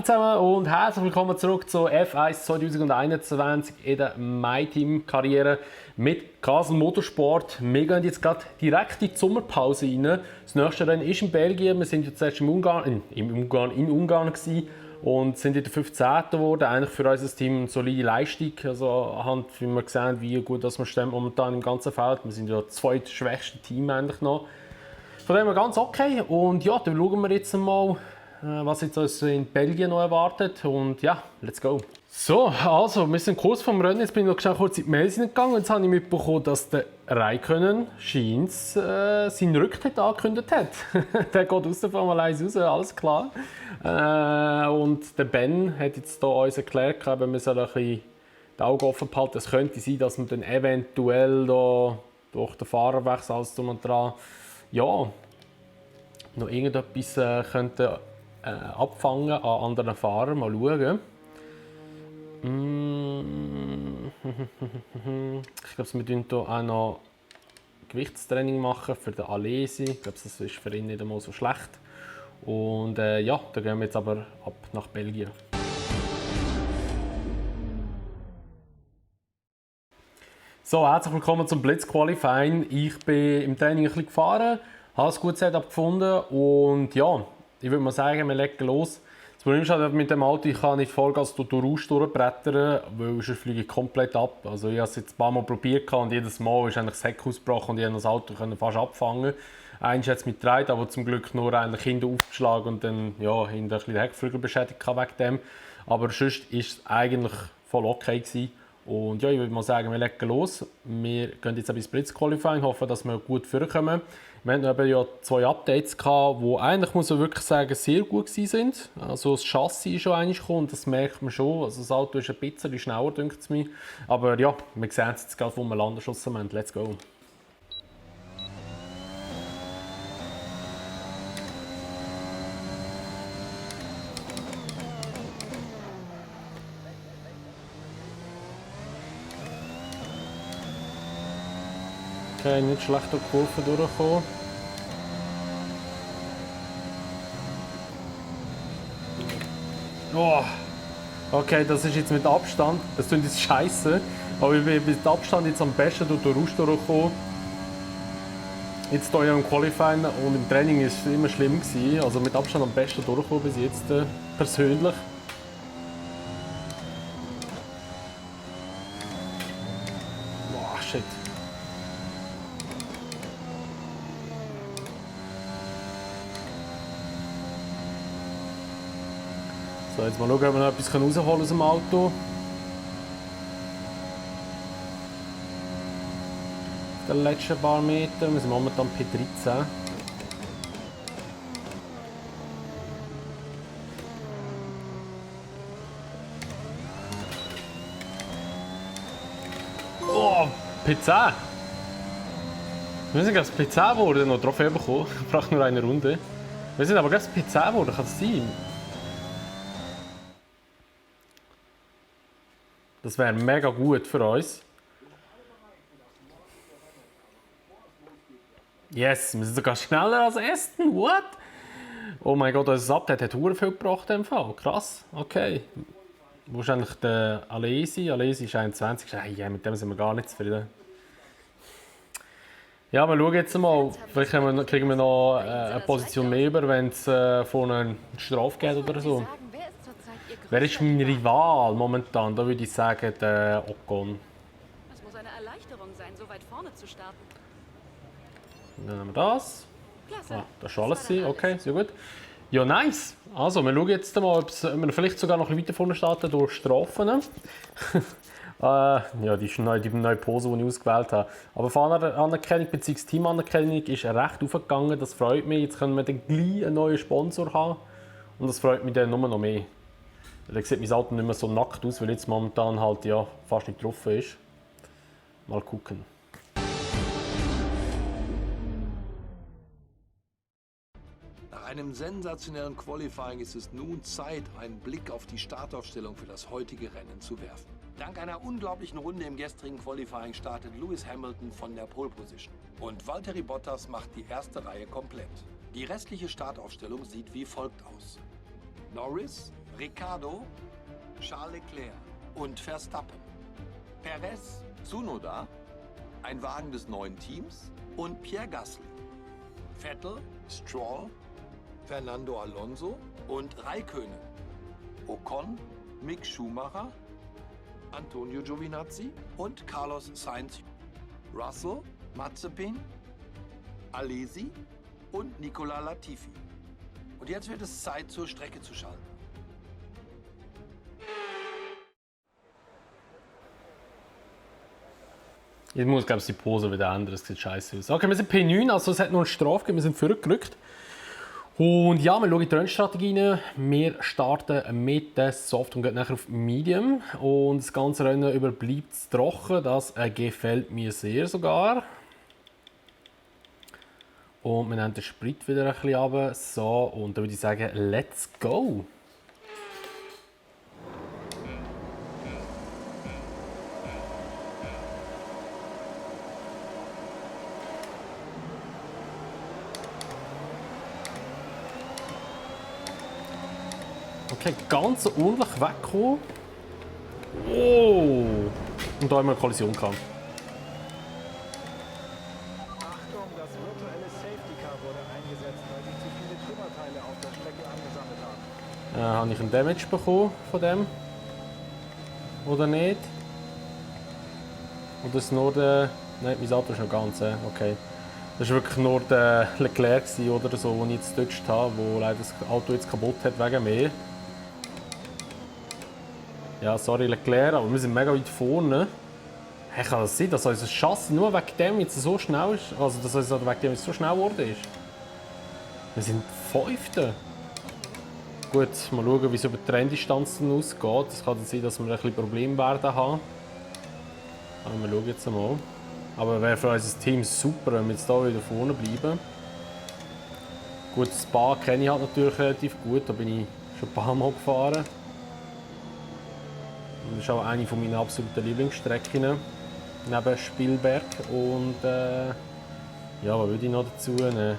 zusammen und herzlich willkommen zurück zu F1 2021 in der MyTeam-Karriere mit Castle Motorsport. Wir gehen jetzt gerade direkt in die Sommerpause rein. Das nächste Rennen ist in Belgien. Wir sind jetzt erst in Ungarn gewesen und sind in der 15. geworden. Eigentlich für unser Team eine solide Leistung. Also anhand, wie wir gesehen, wie gut dass wir stehen momentan im ganzen Feld. Wir sind ja das zweitschwächste Team eigentlich noch. Von dem her ganz okay. Und ja, dann schauen wir jetzt mal, was jetzt uns in Belgien noch erwartet. Und ja, let's go. So, also, wir sind kurz vom Rennen. Jetzt bin ich noch kurz in die Mails gegangen. Jetzt habe ich mitbekommen, dass der Räikkönen scheint seinen Rücktritt angekündigt hat. Der geht aus der Formel 1 raus, alles klar. Und der Ben hat jetzt hier uns erklärt, wir sollen ein bisschen die Augen offen behalten. Es könnte sein, dass man dann eventuell da durch den Fahrerwechsel alles drum und dran noch irgendetwas könnte abfangen an anderen Fahrern. Mal schauen. Ich glaube, wir machen hier auch noch Gewichtstraining machen für den Alesi. Ich glaube, das ist für ihn nicht einmal so schlecht. Und ja, dann gehen wir jetzt aber ab nach Belgien. So, herzlich willkommen zum Blitzqualifying. Ich bin im Training ein bisschen gefahren, habe ein gutes Setup gefunden und ja, ich würde mal sagen, wir legen los. Das Problem ist halt, mit dem Auto, ich kann nicht Vollgas durch den Rausch durchbrettern, weil sonst fliege ich komplett ab. Also ich habe es jetzt ein paar Mal probiert und jedes Mal ist eigentlich das Heck ausgebrochen und ich konnte das Auto fast abfangen. Eins hat es mit gedreht, aber zum Glück nur eigentlich hinten aufgeschlagen und dann ja, hinten ein bisschen den Heckflügel beschädigt wegen dem. Aber sonst war es eigentlich voll okay gewesen. Und ja, ich würde mal sagen, wir legen los. Wir gehen jetzt ein bisschen Blitzqualifying, hoffen, dass wir gut vorkommen. Wir hatten ja 2 Updates gehabt, die eigentlich, muss man wirklich sagen, sehr gut waren. Also das Chassis ist schon einmal gekommen, das merkt man schon. Also das Auto ist ein bisschen schneller, denkt es mir. Aber ja, wir sehen es jetzt gerade, wo wir landen schlussendlich. Let's go! Okay, nicht schlecht durch die Kurve durchgekommen. Oh. Okay, das ist jetzt mit Abstand. Das klingt jetzt scheiße, aber ich bin mit Abstand jetzt am besten durch den Rausch durchgekommen. Jetzt hier im Qualifying und im Training war es immer schlimm gewesen. Also mit Abstand am besten durchgekommen bis jetzt persönlich. Boah, shit. So, jetzt mal schauen, ob wir noch etwas rausholen aus dem Auto. Den letzten paar Meter, wir sind momentan P13. Oh, P10! Wir sind gerade P10 geworden, noch Trophäe bekommen. Ich brauche nur eine Runde. Wir sind aber gerade P10 geworden, kann das sein? Das wäre mega gut für uns. Yes, wir sind sogar schneller als Aston. What? Oh mein Gott, unser Update hat sehr viel gebracht im Fall. Krass, okay. Wo ist eigentlich der Alesi? Alesi ist 21. Ja, mit dem sind wir gar nicht zufrieden. Ja, wir schauen jetzt mal. Vielleicht kriegen wir noch eine Position mehr über, wenn es vorne eine Strafe geht oder so. Wer ist mein Rival momentan? Da würde ich sagen, der Ocon. Es muss eine Erleichterung sein, so weit vorne zu starten. Dann nehmen wir das. Klasse. Ah, das ist alles. Okay, sehr gut. Ja, nice. Also, wir schauen jetzt mal, ob wir vielleicht sogar noch ein bisschen weiter vorne starten durch Strafen. Ja, die neue Pose, die ich ausgewählt habe. Aber Fahranerkennung bzw. Teamanerkennung ist recht aufgegangen. Das freut mich. Jetzt können wir dann gleich einen neuen Sponsor haben. Und das freut mich dann nur noch mehr. Dann sieht mein Auto nicht mehr so nackt aus, weil jetzt momentan halt ja fast nicht drauf ist. Mal gucken. Nach einem sensationellen Qualifying ist es nun Zeit, einen Blick auf die Startaufstellung für das heutige Rennen zu werfen. Dank einer unglaublichen Runde im gestrigen Qualifying startet Lewis Hamilton von der Pole Position. Und Valtteri Bottas macht die erste Reihe komplett. Die restliche Startaufstellung sieht wie folgt aus: Norris, Ricciardo, Charles Leclerc und Verstappen. Perez, Tsunoda, ein Wagen des neuen Teams und Pierre Gasly. Vettel, Stroll, Fernando Alonso und Raikkonen. Ocon, Mick Schumacher, Antonio Giovinazzi und Carlos Sainz. Russell, Mazepin, Alesi und Nicolas Latifi. Und jetzt wird es Zeit, zur Strecke zu schalten. Ich muss, glaube ich, die Pose wieder ändern, es sieht scheiße aus. Okay, wir sind P9, also es hat noch eine Strafe gegeben, wir sind vorgerückt. Und ja, wir schauen in die Rennstrategie rein. Wir starten mit der Soft und gehen nachher auf Medium. Und das ganze Rennen über bleibt trocken, das gefällt mir sehr sogar. Und wir nehmen den Sprit wieder ein bisschen runter. So, und dann würde ich sagen, let's go! Okay, ganz ordentlich weggekommen. Oh! Und da haben wir eine Kollision gehabt. Achtung, das virtuelle Safety Car wurde eingesetzt, weil sich zu viele Trümmerteile auf der Strecke angesammelt haben. Habe ich einen Damage bekommen von dem? Oder nicht? Oder ist es nur der... Nein, mein Auto ist noch ganz, okay. Das war wirklich nur der Leclerc oder so, den ich jetzt getutscht habe, der leider das Auto jetzt kaputt hat wegen mir. Ja, sorry Leclerc, aber wir sind mega weit vorne. Hey, kann das sein, dass unser Chassis nur wegen dem jetzt so schnell ist? Also, dass unser wegen dem jetzt so schnell geworden ist? Wir sind Fünfte. Gut, mal schauen, wie es über die Renndistanz ausgeht. Es kann dann sein, dass wir ein bisschen Probleme werden haben. Aber wir schauen jetzt mal. Aber wäre für unser Team super, wenn wir jetzt hier wieder vorne bleiben. Gut, das Spa kenne ich halt natürlich relativ gut. Da bin ich schon ein paar Mal gefahren. Das ist auch eine meiner absoluten Lieblingsstrecken neben Spielberg. Und ja, was würde ich noch dazu nehmen?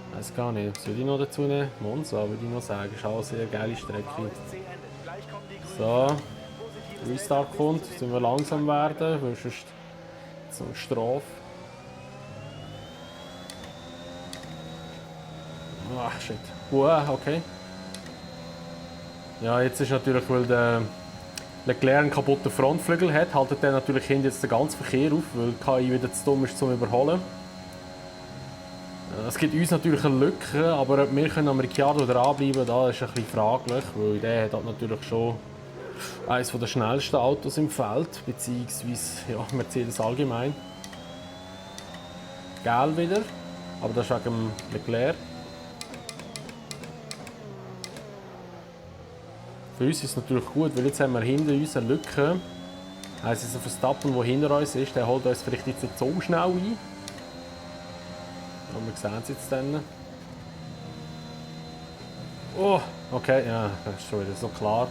Ich weiß gar nicht. Was würde ich noch dazu nehmen? Monza würde ich noch sagen. Ist auch eine sehr geile Strecke. So, Restart kommt. Jetzt müssen wir langsam werden, weil sonst so eine Strafe. Ach shit. Okay. Ja, jetzt ist natürlich, weil der Leclerc einen kaputten Frontflügel hat, haltet der natürlich hinten jetzt den ganzen Verkehr auf, weil die KI wieder zu dumm ist zum Überholen. Es gibt uns natürlich eine Lücke, aber ob wir am Ricciardo dranbleiben, da ist ein bisschen fraglich, weil der hat natürlich schon eines der schnellsten Autos im Feld, beziehungsweise ja, Mercedes allgemein. Gel wieder, aber das ist wegen dem Leclerc. Für uns ist es natürlich gut, weil jetzt haben wir hinter uns eine Lücke. Heisst es, ein Verstappen, der hinter uns ist, der holt uns vielleicht nicht so schnell ein. Aber wir sehen es jetzt dann. Oh, okay, ja, das ist schon wieder so klar.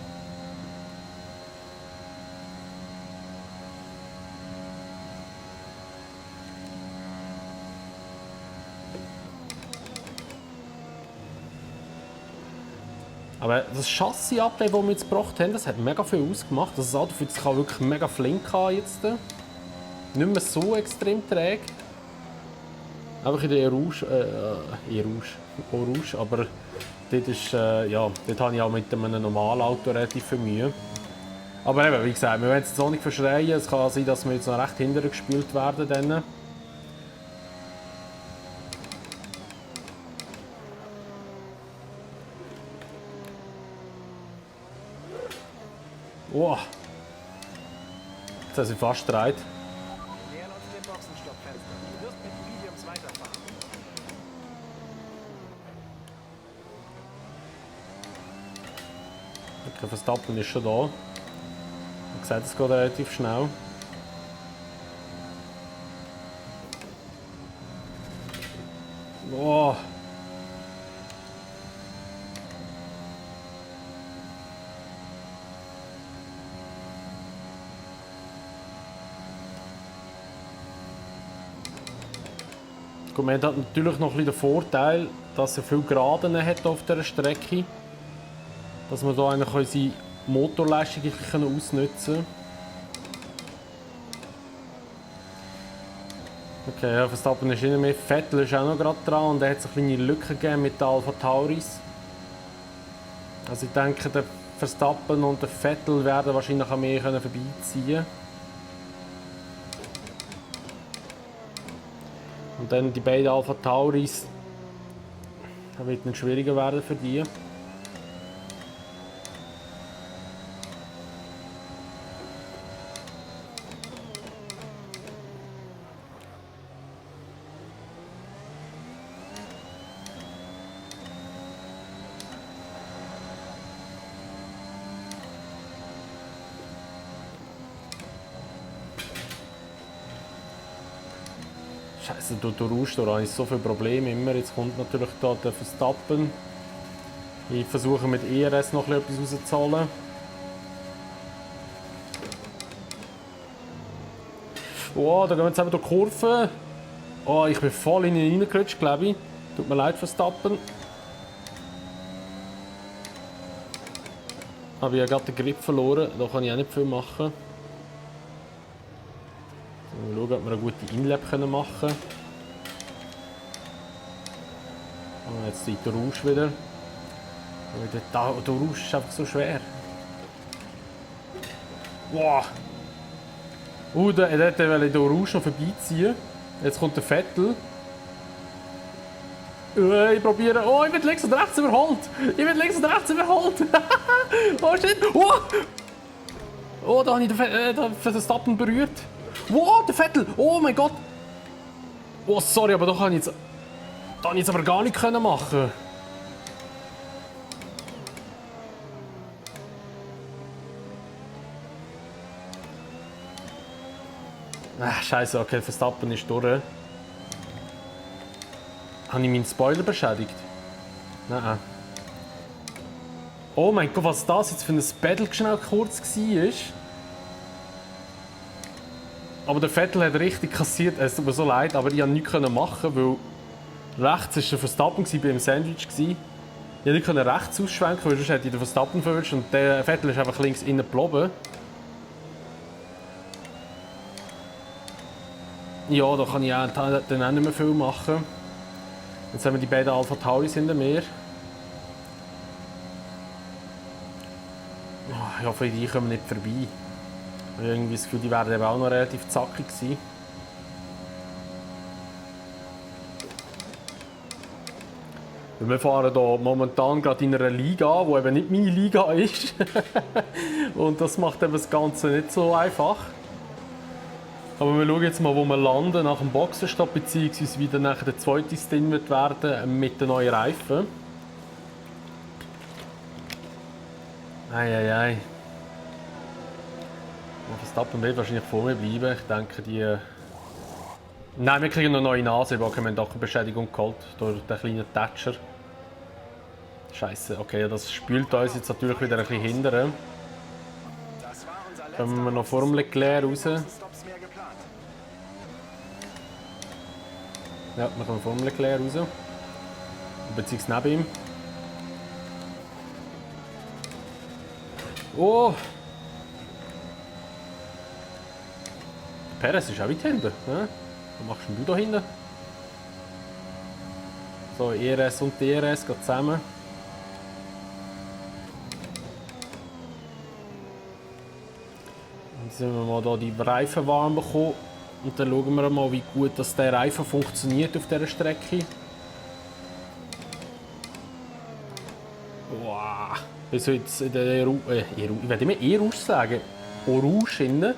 Aber das Chassis-Update, das wir jetzt gebracht haben, das hat mega viel ausgemacht. Das Auto fühlt sich wirklich mega flink an jetzt. Nicht mehr so extrem träge. Einfach in der Orange, aber dort, ist, ja, dort habe ich auch mit einem normalen Auto relativ viel Mühe. Aber eben, wie gesagt, wir wollen jetzt auch nicht verschreien. Es kann sein, dass wir jetzt noch recht hinterher gespielt werden. Dann. Oh. Jetzt hat sie fast gedreht. Näher uns dem Boxenstoppfenster. Du wirst mit Mediums weiterfahren. Okay, Verstappen ist schon da. Man sieht, es geht relativ schnell. Oh. Man hat natürlich noch ein bisschen den Vorteil, dass er viel Geraden hat auf dieser Strecke. dass wir hier eigentlich unsere Motorleistung ausnutzen können. Okay, ja, Verstappen ist nicht mehr. Vettel ist auch noch gerade dran und er hat so eine kleine Lücke gegeben mit der Alpha Tauris. Also ich denke, der Verstappen und der Vettel werden wahrscheinlich an mir vorbeiziehen. Und dann die beiden Alpha Tauris. Das wird nicht schwieriger werden für die. Scheiße, du rauschst, da habe ich so viele Probleme immer. Jetzt kommt natürlich da der Verstappen. Ich versuche mit ERS noch etwas rauszuholen. Oh, da gehen wir jetzt eben durch die Kurve. Oh, ich bin voll in ihn reingerutscht, glaube ich. Tut mir leid, Verstappen. Aber ich habe gerade den Grip verloren, da kann ich auch nicht viel machen. Mal schauen, ob wir eine gute Inlap machen können. Oh, jetzt zieht der Rausch wieder. Der Rausch ist einfach so schwer. Wow! Der wollte den Rausch noch vorbeiziehen. Jetzt kommt der Vettel. Ich probiere. Oh, ich werde links und rechts überholt! Oh shit! Oh, da habe ich den Verstappen berührt. Wow, der Vettel! Oh mein Gott! Oh, sorry, aber da kann ich jetzt aber gar nicht machen. Ach, scheiße, okay, Verstappen ist durch. Habe ich meinen Spoiler beschädigt? Nein. Oh mein Gott, was das jetzt für ein Battle schnell kurz war. Aber der Vettel hat richtig kassiert, es tut mir so leid, aber ich konnte nichts machen, weil rechts war der Verstappen beim Sandwich. Ich konnte nicht rechts ausschwenken, weil sonst hätte ich den Verstappen verwünscht und der Vettel ist einfach links innen geblieben. Ja, da kann ich dann auch nicht mehr viel machen. Jetzt haben wir die beiden Alpha Tauris hinter mir. Ich hoffe, die kommen nicht vorbei. Ich habe irgendwie das Gefühl, die werden eben auch noch relativ zackig sein. Wir fahren hier momentan gerade in einer Liga, die eben nicht meine Liga ist. Und das macht eben das Ganze nicht so einfach. Aber wir schauen jetzt mal, wo wir landen nach dem Boxenstopp, beziehungsweise wie dann nachher der zweite Stint wird werden mit den neuen Reifen. Eieiei. Verstappen wird wahrscheinlich vor mir bleiben. Ich denke, die... Nein, wir kriegen eine neue Nase, weil wir eine Deckelbeschädigung geholt durch den kleinen Thatcher. Scheiße, okay, das spült uns jetzt natürlich wieder ein bisschen hinterher. Kommen wir noch vor dem Leclerc raus. Ja, wir kommen vor dem Leclerc raus. Beziehungsweise neben ihm. Oh! Perez ist auch weit hinten. Ne? Was machst denn du da hinten? So, ERS und DRS gehen zusammen. Jetzt sind wir mal hier die Reifen warm bekommen. Und dann schauen wir mal, wie gut dass der Reifen funktioniert auf dieser Strecke. Wow. Bis jetzt in der ich werde immer E-Rouge sagen. Orange innen.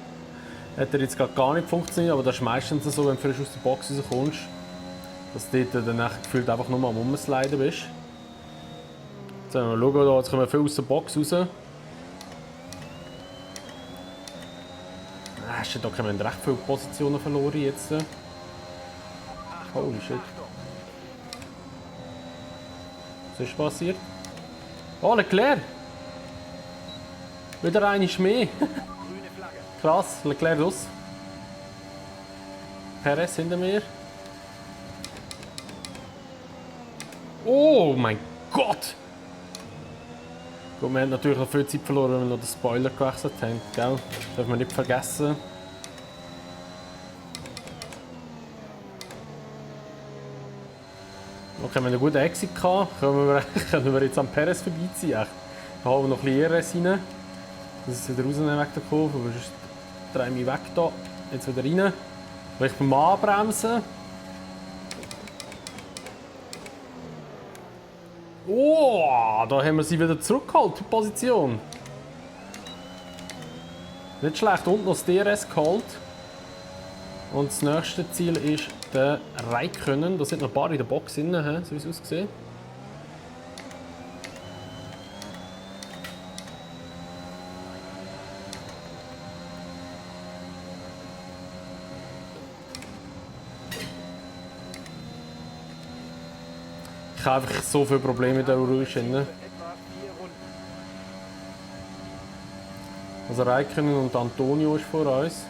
Hat er jetzt gar nicht funktioniert, aber das ist meistens so, wenn du frisch aus der Box rauskommst, dass du dort dann gefühlt einfach nur am Rumsliden bist. Jetzt schauen wir mal, jetzt kommen wir viel aus der Box raus. Shit, da haben wir recht viele Positionen verloren jetzt. Holy shit. Was ist passiert? Oh, Leclerc! Wieder eine mehr. Krass, Leclerc los. Perez hinter mir. Oh mein Gott! Gut, wir haben natürlich noch viel Zeit verloren, wenn wir noch den Spoiler gewechselt haben. Gell? Darf man nicht vergessen. Okay, wir haben einen guten Exit gehabt. Können wir jetzt am Perez vorbeiziehen? Da haben wir noch ein bisschen ERS rein. Das ist wieder rausnehmen weg der Kurve, aber sonst drehe ich mich weg da. Jetzt wieder rein. Vielleicht beim Anbremsen. Oh, da haben wir sie wieder zurückgeholt, die Position. Nicht schlecht, und noch das DRS geholt. Und das nächste Ziel ist der Räikkönen. Da sind noch ein paar in der Box drin, so wie es aussieht. Ich habe einfach so viele Probleme mit der Rouge. Etwa 4 Runden. Also Räikkönen und Antonio ist vor uns.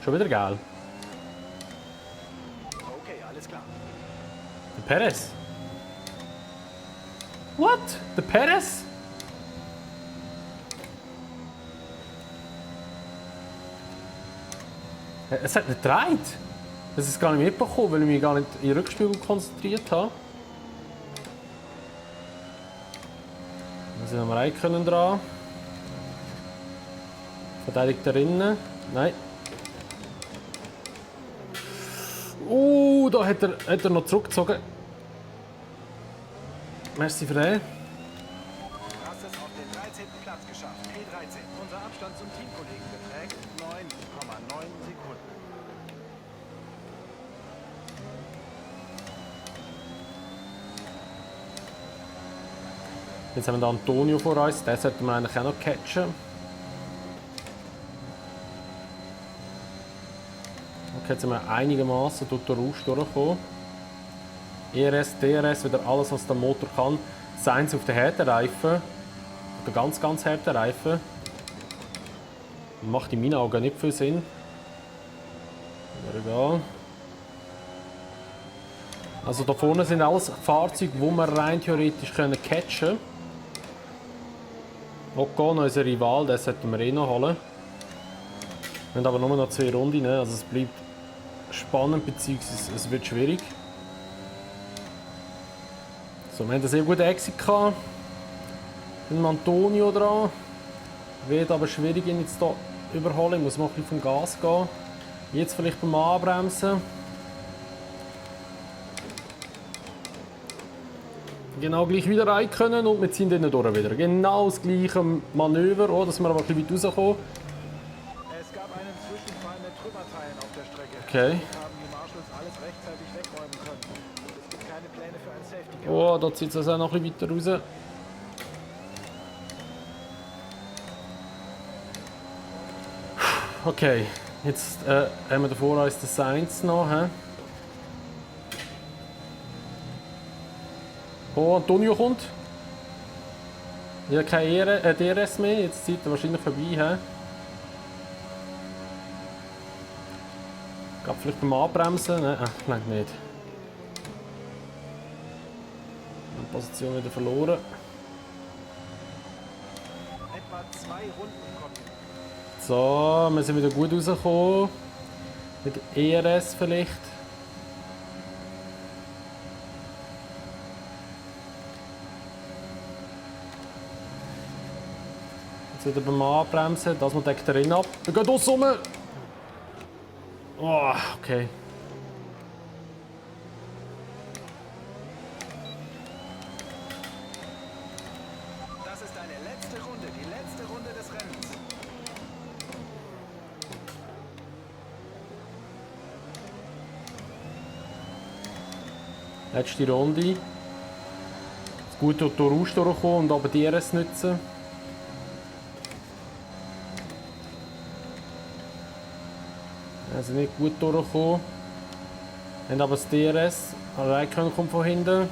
Schon wieder geil. Okay, alles klar. Der Perez? What? Der Perez? Es hat nicht gedreht. Das ist gar nicht mitbekommen, weil ich mich gar nicht in den Rückspiegel konzentriert habe. Da sind wir Räikkönen dran. Verteidigt er innen? Nein. Da hat er noch zurückgezogen. Merci für den. Du hast es auf den 13. Platz geschafft. P13. Unser Abstand zum Teamkollegen beträgt 9,9 Sekunden. Jetzt haben wir den Antonio vor uns. Den sollten wir eigentlich auch noch catchen. Okay, jetzt sind wir einigermaßen durch den Rausch durchgekommen. ERS, DRS, wieder alles, was der Motor kann. Sainz auf den harten Reifen. Auf den ganz, ganz harten Reifen. Macht in meinen Augen nicht viel Sinn. Egal. Also da vorne sind alles Fahrzeuge, die wir rein theoretisch catchen können. Ocon, unser Rival, den sollten wir eh noch holen. Wir haben aber nur noch 2 Runden, also es bleibt spannend bzw. es wird schwierig. So, wir haben einen sehr guten Exit gehabt. Dann haben wir Antonio dran. Wird aber schwierig, ihn jetzt hier überholen. Ich muss noch ein bisschen vom Gas gehen. Jetzt vielleicht beim Anbremsen. Genau gleich wieder rein können und wir ziehen dann durch wieder. Genau das gleiche Manöver, dass wir aber ein bisschen weit rauskommen. Es gab einen Zwischenfall mit Trümmerteilen auf der Strecke. Okay. Haben die Marshals alles rechtzeitig wegräumen können. Es gibt keine Pläne für ein Safety Car. Oh, da zieht es auch noch ein bisschen weiter raus. Okay, jetzt haben wir davor uns den Sainz noch. He? Oh, Antonio kommt. Ich habe keine DRS mehr, jetzt zieht er wahrscheinlich vorbei. He? Geht vielleicht beim Anbremsen? Nein, nein, nicht. Die Position wieder verloren. Etwa 2 Runden kommen. So, wir sind wieder gut rausgekommen. Mit ERS vielleicht. Jetzt wieder beim Anbremsen. Das mal deckt er ihn ab. Er geht aus rum. Oh, okay. Das ist deine letzte Runde, die letzte Runde des Rennens. Letzte Runde. Gut durch den Rausch durchkommen und aber die DRS nutzen. Also nicht gut durchgekommen. Haben aber das DRS. Räikkönen kommt von hinten.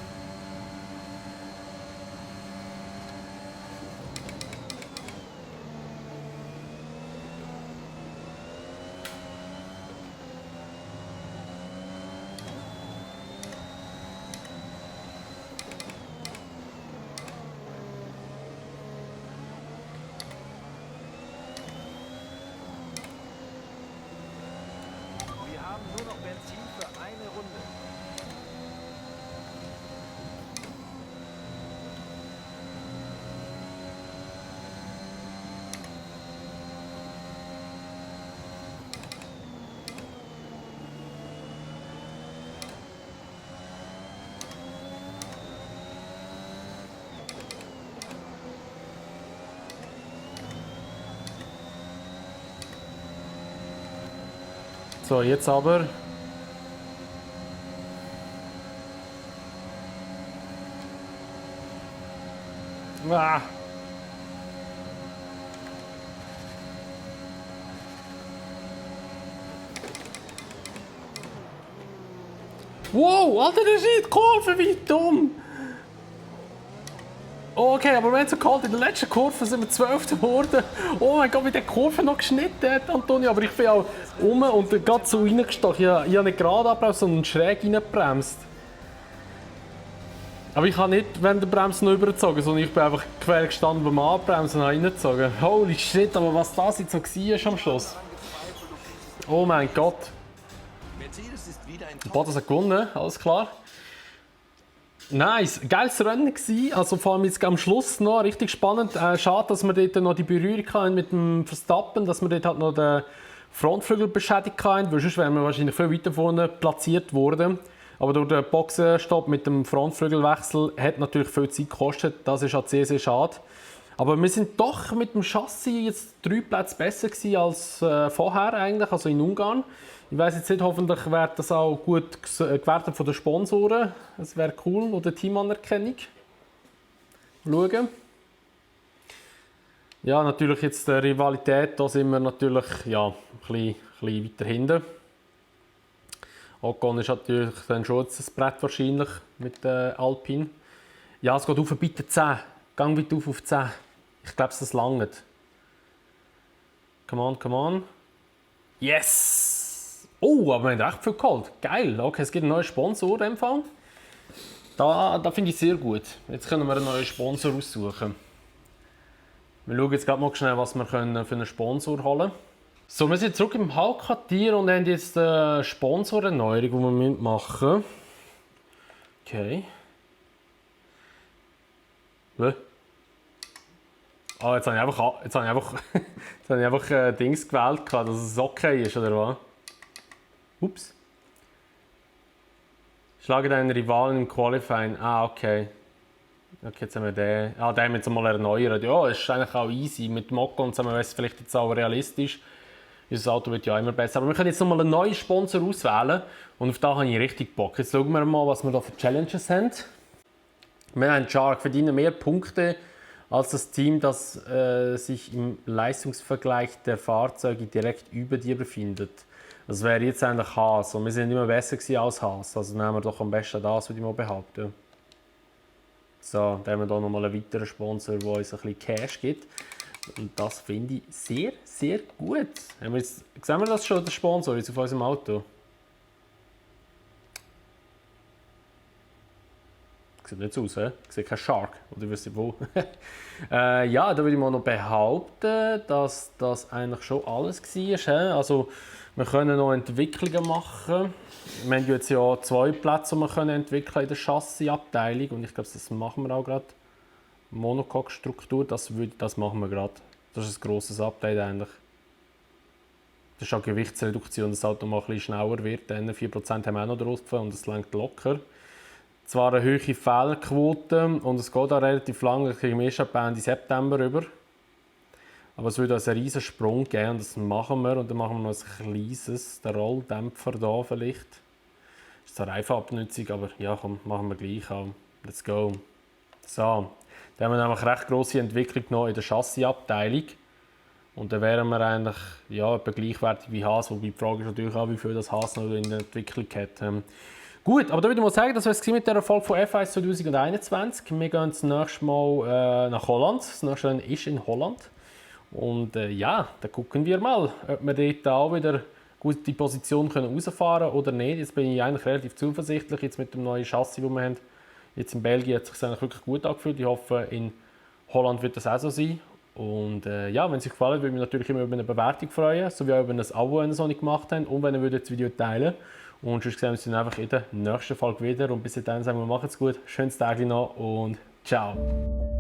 So, jetzt aber. Ah. Wow, Alter, das ist nicht Kurve, wie dumm! Okay, aber wenn es so kalt in der letzten Kurve sind wir 12. geworden. Oh mein Gott, wie der Kurve noch geschnitten hat, Antonio. Aber ich bin auch um und gerade so reingestochen. Ich habe nicht gerade abbremst, sondern schräg reingebremst. Aber ich habe nicht während der Bremse noch übergezogen, sondern ich bin einfach quer gestanden beim Abbremsen und habe reingezogen. Holy shit, aber was das jetzt so war am Schluss. Oh mein Gott. Mercedes ist wieder ein Bottas hat gewonnen, alles klar. Nice, geiles Rennen gewesen. Also vor allem jetzt am Schluss noch richtig spannend. Schade, dass wir dort noch die Berührung hatten mit dem Verstappen, dass wir dort halt noch den Frontflügel beschädigt haben, weil sonst wären wir wahrscheinlich viel weiter vorne platziert worden. Aber durch den Boxenstopp mit dem Frontflügelwechsel hat natürlich viel Zeit gekostet. Das ist halt sehr, sehr schade. Aber wir sind doch mit dem Chassis jetzt 3 Plätze besser gewesen als vorher eigentlich, also in Ungarn. Ich weiss jetzt nicht, hoffentlich wird das auch gut gewertet von den Sponsoren. Das wäre cool, oder Teamanerkennung. Schauen. Ja, natürlich jetzt die Rivalität, da sind wir natürlich ja, ein bisschen weiter hinten. Ocon ist natürlich dann schon ein Brett wahrscheinlich mit Alpine. Ja, es geht auf, bitte 10. Gang bitte auf 10. Ich glaube, das langt. Come on, come on. Yes! Oh, aber wir haben recht viel geholt. Geil. Okay, es gibt einen neuen Sponsor in dem Fall. Da finde ich sehr gut. Jetzt können wir einen neuen Sponsor aussuchen. Wir schauen jetzt gerade mal schnell, was wir für einen Sponsor holen können. So, wir sind zurück im Hauptquartier und haben jetzt eine Sponsorerneuerung, die wir machen. Okay. Ah, jetzt habe ich einfach Dings gewählt, dass es okay ist, oder was? Ups. Schlage deinen Rivalen im Qualifying. Ah, okay. Okay, jetzt haben wir den. Ah, den haben wir jetzt mal erneuert. Ja, das ist eigentlich auch easy. Mit Mokon zusammen wäre es vielleicht jetzt auch realistisch. Unser Auto wird ja immer besser. Aber wir können jetzt nochmal einen neuen Sponsor auswählen. Und auf da habe ich richtig Bock. Jetzt schauen wir mal, was wir da für Challenges haben. Wir haben Shark, verdienen mehr Punkte als das Team, das sich im Leistungsvergleich der Fahrzeuge direkt über dir befindet. Das wäre jetzt eigentlich Haas. Und wir sind immer besser als Haas. Also nehmen wir doch am besten das, würde ich mal behaupten. So, dann haben wir hier nochmal einen weiteren Sponsor, der uns ein bisschen Cash gibt. Und das finde ich sehr, sehr gut. Sehen wir das schon, der Sponsor jetzt auf unserem Auto? Sieht nicht so aus, he? Ich sehe keinen Shark. Oder wisst ihr wo? Ja, da würde ich mal noch behaupten, dass das eigentlich schon alles war. He? Also, wir können noch Entwicklungen machen. Wir haben jetzt ja 2 Plätze, die wir entwickeln in der Chassisabteilung. Und ich glaube, das machen wir auch gerade. Monocoque-Struktur, das machen wir gerade. Das ist ein grosses Update eigentlich. Das ist auch Gewichtsreduktion, dass das Auto mal ein bisschen schneller wird. Dann 4% haben wir auch noch drauf und es lenkt locker. Zwar eine hohe Fehlerquote und es geht auch relativ lang, das kriegen wir erst ab Ende September über. Aber es würde uns einen riesen Sprung geben und das machen wir. Und dann machen wir noch ein kleines, den Rolldämpfer hier vielleicht. Das ist zwar Reifenabnutzung, aber ja, komm, machen wir gleich auch. Let's go. So, dann haben wir nämlich eine recht grosse Entwicklung noch in der Chassisabteilung. Und dann wären wir eigentlich ja, etwa gleichwertig wie Haas, wobei die Frage ist natürlich auch, wie viel das Haas noch in der Entwicklung hat. Gut, aber da würde ich mal sagen, das war es mit der Erfolg von F1 2021. Wir gehen das nächste Mal nach Holland. Das nächste Rennen ist in Holland. Und ja, dann gucken wir mal, ob wir dort auch wieder gut die Position rausfahren können oder nicht. Jetzt bin ich eigentlich relativ zuversichtlich jetzt mit dem neuen Chassis, das wir haben. Jetzt in Belgien hat es sich eigentlich wirklich gut angefühlt. Ich hoffe, in Holland wird das auch so sein. Und ja, wenn es euch gefallen hat, würde ich mich natürlich immer über eine Bewertung freuen, sowie auch über ein Abo, wenn ihr es noch nicht gemacht habt und wenn ihr das Video teilen würdet. Und sonst sehen wir uns dann einfach in der nächsten Folge wieder. Und bis dahin sagen wir, macht's gut, schönes Tag noch und ciao.